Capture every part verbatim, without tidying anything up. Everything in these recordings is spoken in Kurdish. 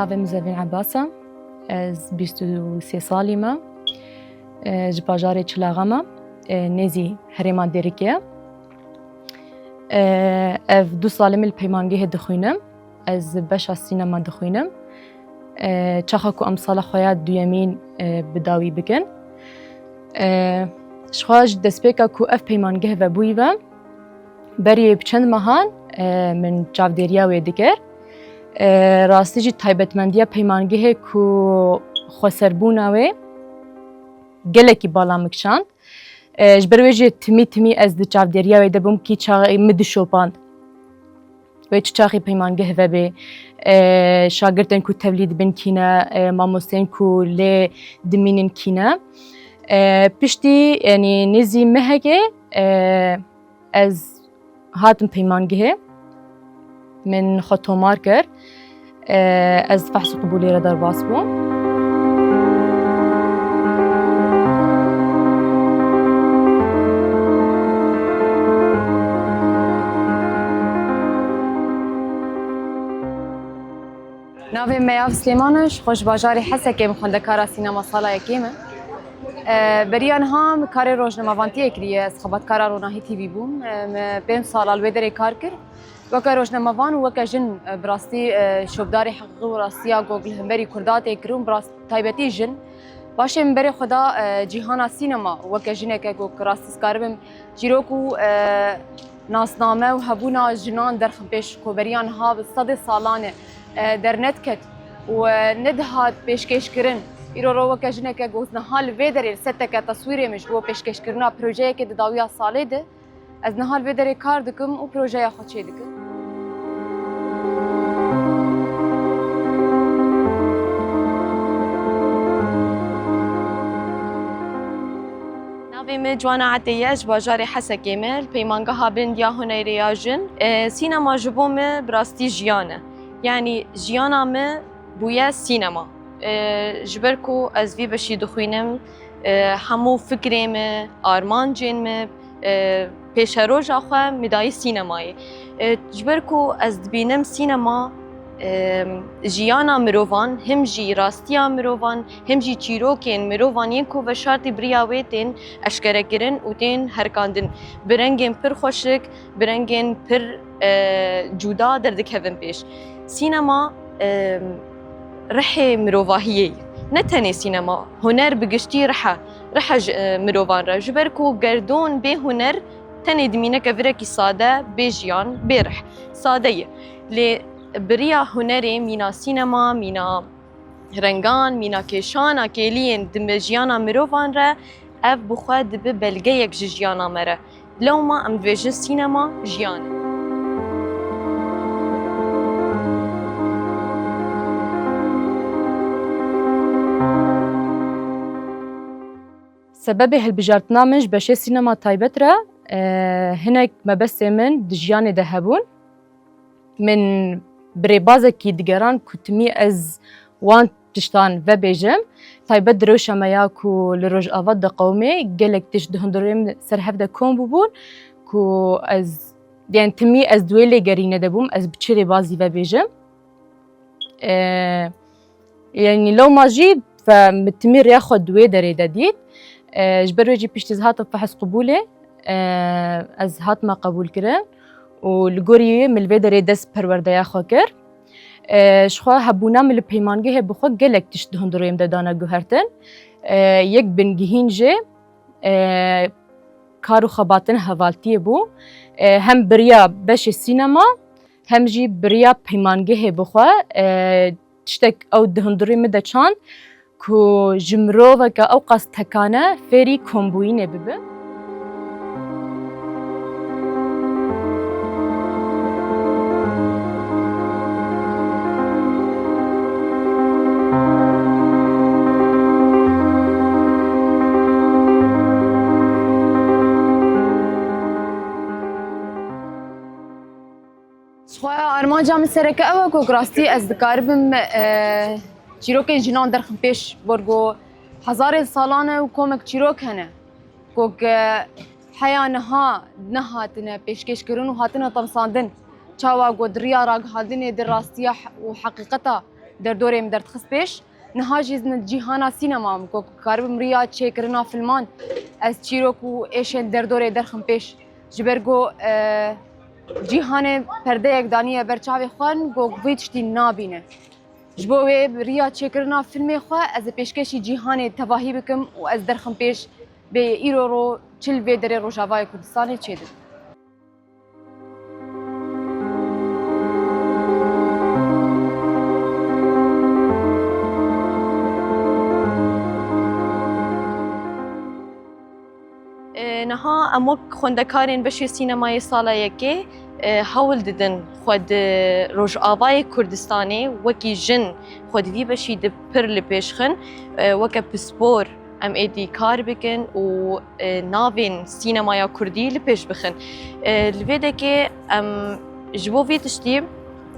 Navê min Zevîn Ebas e. Ez bîst û sê salî me. E, ji bajarê Çilaxa me. E, nêzî herêma Dêrikê. E, ev du salê min li peymangehê dixwînim. Ez beşa sînema dixwînim. E, çaxa ku em sala xwe ya duyemîn, e, bi dawî bikin. E, ji xwe ji destpêka ku ev peymangeh vebûyî ve, berî bi çend mehan, e, min çavdêriya wê dikir. E, rastî jî taybetmendiya peymangehê ku xweserbûna wê gelekî bala min kişand. E, ji ber wê jî timî timî ez di çavdêriya wê de bûm kî çaxê min dişopand. Wê çi çaxî peymangeh vebe, e, şagirtên ku tevlî dibin kî ne, e, mamosteyên ku lê dimînin kî ne. E, piştî, yanî nêzî mehekê, e, ez hatim peymangehê, min xwe tomar kir. E, ez fehs û qibûlê re derbas bûm. Navê me Yav Silêman e, ji xwe ji bajarê Hesekê, min xwendekara sînema sala yekê me. E, beriya niha min karê rojnamevantiyê kiriye, ez xebatkara Ronahî T V bûm. E, me pênc sala li wê derê kar kir. Weke rojnamevan û weke jin, e, bi rastî, e, şopdarê heqîqî û rastiya ku li hemberî Kurda tê kirin, bi rast-, taybetî jin. Paşê min berê xwe da, e, cîhana sînema weke jineke ku rastî ez karibim çîrok û, e, nasname û hebûna jinan derxim pêş ku beriya niha bi sedê salan e, e, dernediket û, e, nedihat pêşkêşkirin. Îro ro weke jineke ku niha li vê derê li seteke teswîrê min ji bo pêşkêşkirina projeyekê di dawiya salê de. Ez niha li vê derê kar dikim û projeya xwe çêdikim. Navê min Ciwana Etê ye, ji bajarê Hesekê me, li Peymangeha Bilind ya Hunerê ya Jin. E, sînema ji bo min bi rastî jiyan e. Yanî jiyana min bûye sînema. E, ji ber ku ez vî beşî dixwînim, e, hemû fikrê min, armancên min, e, pêşeroja xwe min dayî sînemayê. E, ji ber ku ez dibînim sînema, e, jiyana mirovan, him jî rastiya mirovan, him jî çîrokên mirovan yên ku veşartî bi riya wê tên eşkerekirin û tên herikandin. Bi rengên pir xweşik, bi rengên pir, e, cuda derdikevin pêş. Sînema, e, rihê mirovahiyê ye. Ne tenê sînema, huner bi giştî rih e. Rih e ji, e, mirovan re. Ji ber ku gerdon bê huner tenê dimîne kevirekî sade, bê jiyan, bê rih. Sade ye. Lê bi riya hunerê mîna sînema, mîna rengan, mîna kêşana kêliyên di me jiyana mirovan re, ev bi xwe dibe belgeyek ji jiyana me re. Lewma em dibêjin sînema jiyan e. Sebebê hilbijartina min ji beşê sînema taybet re, e, hinek mebestê min di jiyanê de hebûn. Min bi rêbazekî digeran ku timî ez wan tiştan vebêjim. Taybet di rewşa me ya ku li Rojava diqewimê gelek tişt di hundirê min ser hev de kom bûbûn ku ez, yani timî ez di wê lêgerînê de bûm, ez bi çi rêbazî vebêjim. E, Yanî lewma jî ve min timî rêya xwe di wê derê de dît. E, ji ber wê jî piştî ez hatim fehs qibûlê, e, ez hatime qebûlkirin û li gorî wê min li vê derê dest perwerdeya xwe kir. E, ji xwe hebûna min li peymangehê bi xwe gelek tişt di hundirê min de dane guhertin. E, yek bingihîn jê, e, kar û xebatin hevaltiyê bû. E, hem bi riya beşê sînema, hem jî bi riya peymangehê bi xwe, e, tiştek ew di hundirê min de çand ku ji miroveke ewqas tekane fêrî kombûyînê bibe. Ji xwe armanca min sereke ew e ku rastî ez dikaribim, e, çîrokên jinan derxim pêş, bo ku hezarên salan e û komek çîrok hene ku heya niha nehatine pêşkêşkirin û hatine temsandin. Çawa ku di riya ragihandinê de rastiya he-, û heqîqeta Derdorê min derdixist pêş. Niha jî ez li cîhana sînema me, ku karibim riya çêkirina filman, ez çîrok û êşên derdorê derxim pêş. Ji ber ku, e, cîhanê perdeyek daniye ber çavê xwe, ku vî tiştî nabîne. Ji bo wê riya çêkirina filmê xwe ez ê pêşkêşî cîhanê tevahî bikim û ez derxim pêş bê îro ro çi li vê derê Rojavayê Kurdistanê çêdibe. E, niha em wek xwendekarên beşê sînemayê sala yekê, e, hewl didin xwe di Rojavayê Kurdistanê wekî jin xwe di vî beşî di pir li pêş xin, e, weke pispor em êdî kar bikin û, e, navên sînemaya kurdî li pêş bixin. E, li vê dekê em ji bo vî tiştî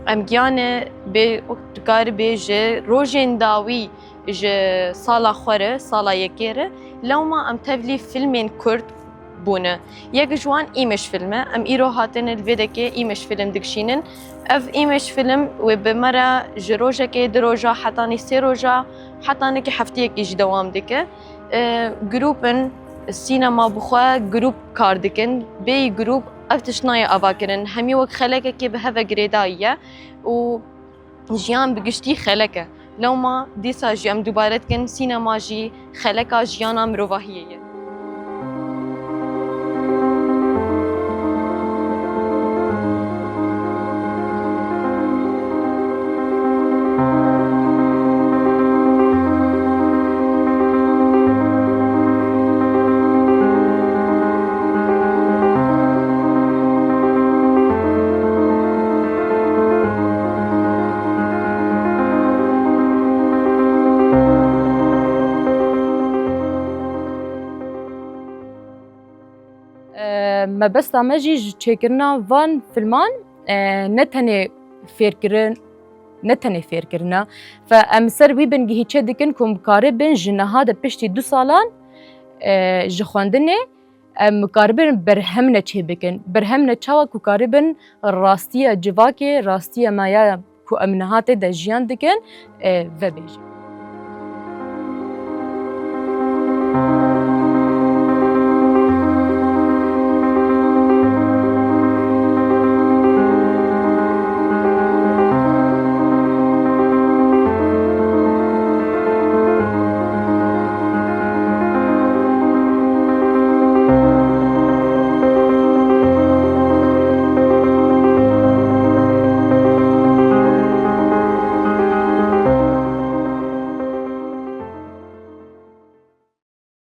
em giyane bê, wek dikaribê ji rojên dawî ji sala xwe re, sala yekê re, lewma em tevlî filmên kurd bûne. Yek ji wan Îmej film e. Em îro hatine li vê dekê Îmej film dikişînin. Ev Îmej film wê bi me re ji rojekê, du roja, hetanî sê roja, hetanî ki hefteyekî jî dewam dike. E, grûp in, sînema bi xwe grûp kar dikin. Bêyî grûp ev tişt nayê avakirin. Hemî wek xelekekê bi hev ve girêdayî ye û jiyan bi giştî xelek e. Lewma dîsa jî em dubare dikin, sînema jî xeleka jiyana mirovahiyê ye. E, mebesta me jî ji çêkirina van filman, e, ne tenê fêrkirin, ne tenê fêrkirina. Fe em ser wî bingehî çêdikin ku em karibin ji niha de piştî du salan, e, ji xwendinê, em karibin berhemne çêbikin. Berhemne çawa ku karibin rastiya civakê, rastiya me ya ku em niha tê de jiyan dikin, e, vebêjin.